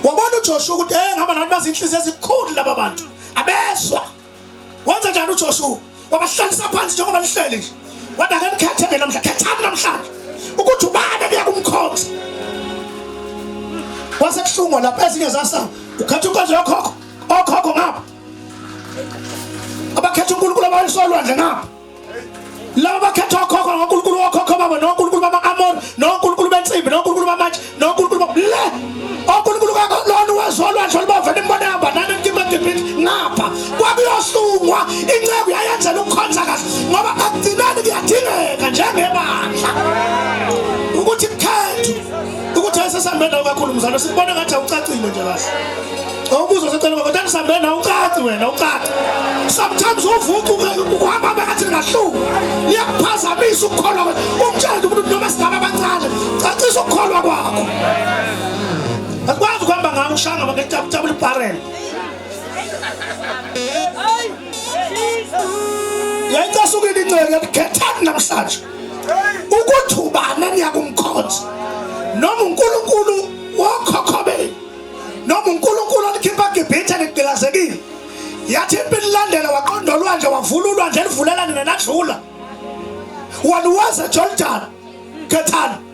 Wabona uJoshua ukuthi eh ngaba nabantu bazinhliziyo ezikhulu laba bantu. Abezwa. Wenza njani uJoshua? Wabahlalisa phansi njengoba lihleli nje. Wathi ake nikhethe ke namhla, khethani namhlanje ukuthi ubani ekuya kumkhonza. Kwasekuhlungwa lapha ezinye zasala. Ukhetha inkonzo yokhokho, okhokho ngapha. Abakhetha uNkulunkulu abayisolwandle ngapha. Laba bakhetha okhokho ngoNkulunkulu wokhokho babo noNkulunkulu bama-Amori noNkulunkulu bensimbi noNkulunkulu bamatshe noNkulunkulu le oNkulunkulu lona wezolwandle olubomvu nimbone hamba nani nikhipha eGibhithe ngapha kwakuyohlungwa inceku yayenzela ukukhonza kahle ngoba ekugcineni kuyadingeka njengebandla ukuthi kukhethwe ukuthi ayisesihambe nawo kakhulu mzalo sikubona ngathi awucacile nje kahle awubuza usecela kodwa ngisambe nawo ucaci wena ucaci sometimes uvuka ukuhamba ngathi ngahluka liyakuphazamisa ukukholwa kwethu umtshele umuntu noma singaba abancane cacisa ukukholwa kwakho akwazi ukuhamba ngawo ushaya ngaba ngetabutabula ibharela yayicasukile inceke yathi khethani namhlanje ukuthi ubani eniyakumkhonza noma uNkulunkulu wokhokho benu noma uNkulunkulu onikhipha eGibhithe nigqilazekile. Yathi impi ilandela waqonda olwandle wavula ulwandle elivulela nina nadlula. Waluwaza Jordan. Khethani.